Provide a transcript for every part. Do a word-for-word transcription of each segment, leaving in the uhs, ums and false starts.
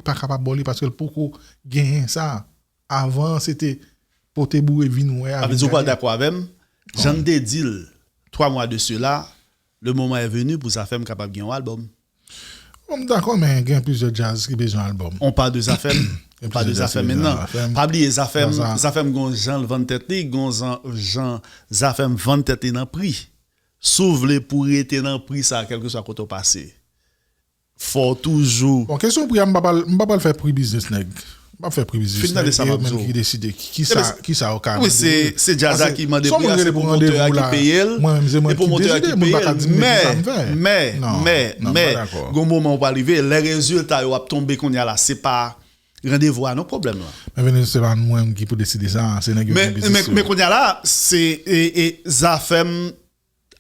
pa kapab ba w li paske l poko genyen sa. Avan, se te pote boure vin wè a, vin gade. Sa vle di ou pa dakò avè m? Jan m te di l twa mwa de sela, le moment est venu pou Zafèm kapab gen yon albòm. Bon, m dakò, men gen plizyè djaz ki bezwen albòm. On parle de Zafèm. On parle de Zafèm mentnan. Pa bliye Zafèm, Zafèm gon jan l vann tèt li, gon jan, jan Zafèm vann tèt li nan pri. Si w vle pou rete nan pri sa, kèlkeswa kote w pase, fò w toujou. Bon, kesyon pri a, m pa pral, m pa pral fè pri biznis nèg. M p ap fè pri biznis nèg, e yo menm ki deside ki, ki sa, ki sa yo ka mande. Wi, se, se djaz la ki mande pri a, se pwomotè a ki peye l, e pwomotè a ki peye l. Men, men, men, men, gon moman w pral rive, lè rezilta yo ap tonbe kounye a la, se pa randevou a non pwoblèm lan. Men Venus, se pa mwen ki pou deside sa, se nèg yo gen biznis yo. Men kounye a la, se, e, e, Zafèm,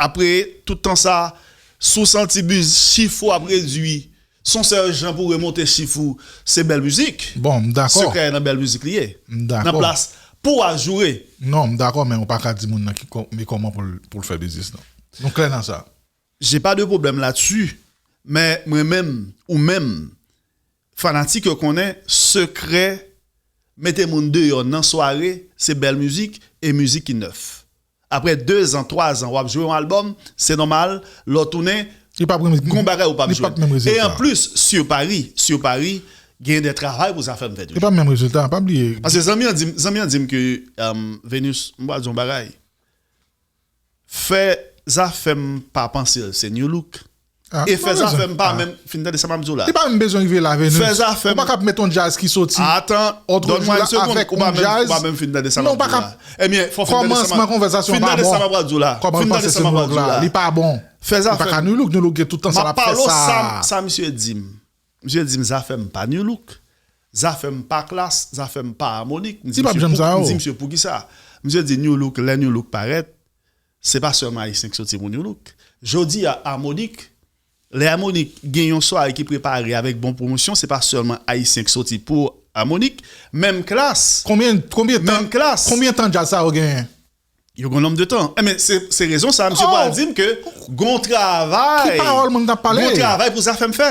apre tout tan sa, si w santi biz chif ou ap redui, se yon sèl jan pou remonte chif ou, se bèl mizik. Bon, m dakò. Sekrè a nan bèl mizik li ye. M dakò. Nan plas pou w al joure. Non, m dakò, men ou pa ka di moun nan ki kò-, men kòman pou l, pou l fè biznis non. Nou klè nan sa. J'ai pas de problème là-dessus, men mwen menm, ou menm, fanatik yo konnen sekrè mete moun deyò nan sware, se bèl mizik e mizik ki nèf. Apre dezan, twazan, w ap jwe yon albòm, se nòmal, lè w tounen, gon bagay ou p ap jwenn. E anplis, sur Paris, sur Paris, gen de travay pou Zafèm fè toujou. Li p ap menm rezilta, pa bliye. Paske zanmi an di m, zanmi an di m ke, um, Venus, m pral di yon bagay. Fè Zafèm pa panse l se Nu Look. E fè Zafèm pa menm fin tande sa m ap di w la. Li pa menm bezwen rive la, Venus. Fè Zafèm. Ou pa ka ap met yon djaz ki soti. Atan, dònn mwen yon segonn, ou pa menm, ou pa menm fin tande sa m ap di w la. Ebyen, fò fin tande sa m ap, fin tande sa m ap di w la. Fin tande sa m ap di w la. Li pa bon. Fè Zafèm. Li pa ka Nu Look, Nu Look gen tout tan sa l ap fè sa. M ap pale w sa, sa misye di m. Misye di m Zafèm pa Nu Look. Zafèm pa Klass, Zafèm pa Harmonik. M di misye poukisa? Misye di Nu Look, lè Nu Look parèt, se pa sèlman Ayisyen k soti pou Nu Look. Jodi a, Harmonik, lè Harmonik gen yon sware ki prepare avèk bon pwomosyon, se pa sèlman Ayisyen k soti pou Harmonik. Menm Klass. Konbyen, konbyen tan, konbyen tan djaz sa yo genyen? Yo gen yon nonb de tan. Enben, se, se rezon sa, misye pral di m ke gon travay. Ki pawòl moun t ap pale? Gon travay pou Zafèm fè.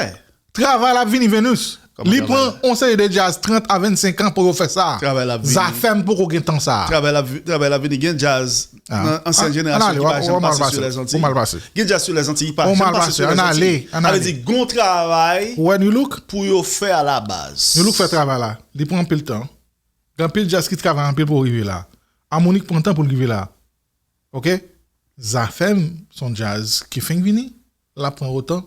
Travay la ap vini, Venus. Li pran yon seri de djaz trant a vennsenk an pou yo fè sa. Travay la ap vini. Zafèm poko gen tan sa. Travay la ap vi-, travay la ap vini. Gen djaz nan ansyen jenerasyon ki pa janm pase sou Lèzantiy. Gen djaz sou Lèzantiy ki pa janm pase sou Lèzantiy. Sa vle di gon travay pou yo fè a la baz. Nu Look fè travay la. Li pran anpil tan. Gen anpil djaz ki travay anpil pou yo rive la. Harmonik pran tan pou l rive la. Oke? Zafèm se yon djaz ki fenk vini, l ap pran otan,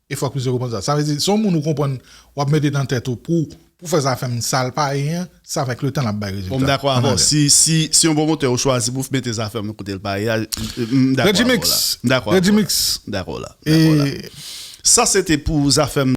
e fòk misye konprann sa. Sa vle di, se yon moun ou konprann, w ap mete nan tèt ou pou, pou fè Zafèm sa l pa ye an, se avèk letan l ap bay rezilta. Bon, m dakò avè w. Si, si, si yon pwomotè ou chwazi pou mete Zafèm kote l pa ye a, m dakò avè w la. Regimix. M dakò avè w la. Regimix. M dakò w la. M dakò w la. Sa se te pou Zafèm.